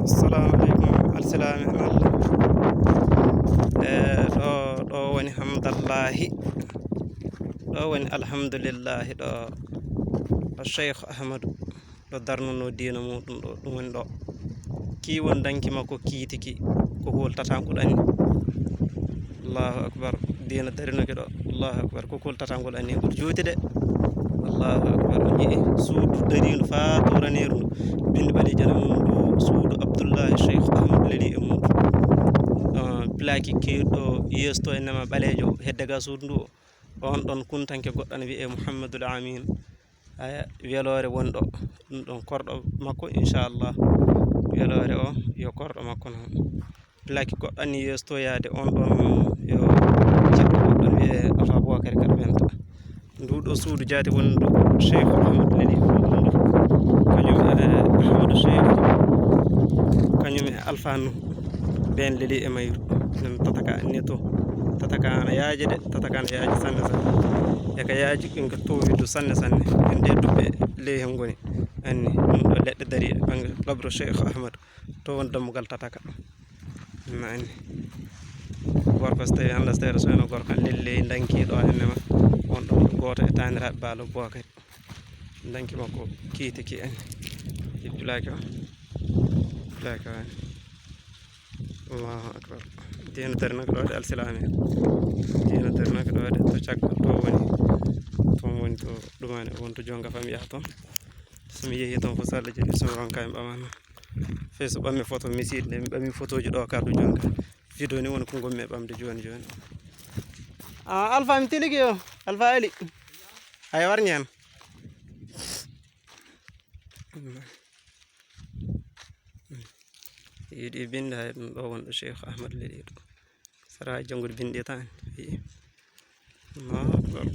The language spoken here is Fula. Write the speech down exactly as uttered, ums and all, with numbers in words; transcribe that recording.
Assalamu aleykum, alsilaami en Allah. E, ɗo, ɗo woni Hamdallahi. Ɗo woni Alhamdulillahi, ɗo, ɗo Cheikh Ahmadu, ɗo darnuno diina muɗum ɗo, ɗum woni ɗo. Ki won danki makko kiiti ki, ko hol tatangol anni. Allahu akbar, diina darinoki ɗo. Allahu akbar, ko hol tatangol anni, ngol juuti de. Allahu akbar, on yi'i suudu dariindu faa tuuraniiru ndu. Bindi ɓaleeji ana mum ndu, suudu Abdullahi Cheikh Ahmadu Leli e mum. Ah, plaque keewɗo yeeso to e nama ɓaleejo hedde ga suudu ndu o. On ɗon kuntanke goɗɗo ana wiyee Muhammadul Amin. Aya, weloore woni ɗo. Ɗum ɗon korɗo makko, inchallah. Weloore o yo korɗo makko noon. Plaque goɗɗo anni yeeso to yaade on ɗon yo ceɗɗo goɗɗo wiyee Alfa Boubacar Kar Benta. Ndu ɗo suudu jaati woni ɗo Cheikh Ahmad Leli ɗum ɗo. Kañum e Ahmadu Cheikh. Kañum e Alfa Nuhu. Ɓeen Leli e mayru. Nan tataka anni to. Tataka ana yaaji de, tataka ana yaaji sanne sanne. E ka yaaji ɗum ka towi du sanne sanne. En ɗe duɓɓe ley hen ngoni. Anni ɗum ɗo leɗɗe dari ɓannge qabru Cheikh Ahmad. To woni dammugal tataka. Na anni. Gorko so tawi hannde so tawi aɗa soyno gorko lelli danki ɗo henne ma. On ɗon ko gooto e taaniraaɓe Baalo Bookari. Danki makko kiiti ki anni. Ippilaki o. Ippilaki o anni. Allahu akbar. Diina darinoki ɗo de alsilaami. Diina darinoki ɗo de to caggal to woni. Toon woni to ɗumani won to jonga fam yaha toon. So mi yehi toon fof so Allah jaɓi so mi ronka mi ɓamana. Fey so ɓammi photo mi siide nde mi ɓammi photoji ɗo kaddu jonga. Video ni woni ko ngonmi e ɓamde jooni jooni. Ah, Alfa mi tiligi o. Alfa Ali. Ay warñi hen. Yiɗi binde hay ɗum ɗo wonɗo Cheikh Ahmad Leli ɗo. Sara janngude binde tan. Allahu akbar.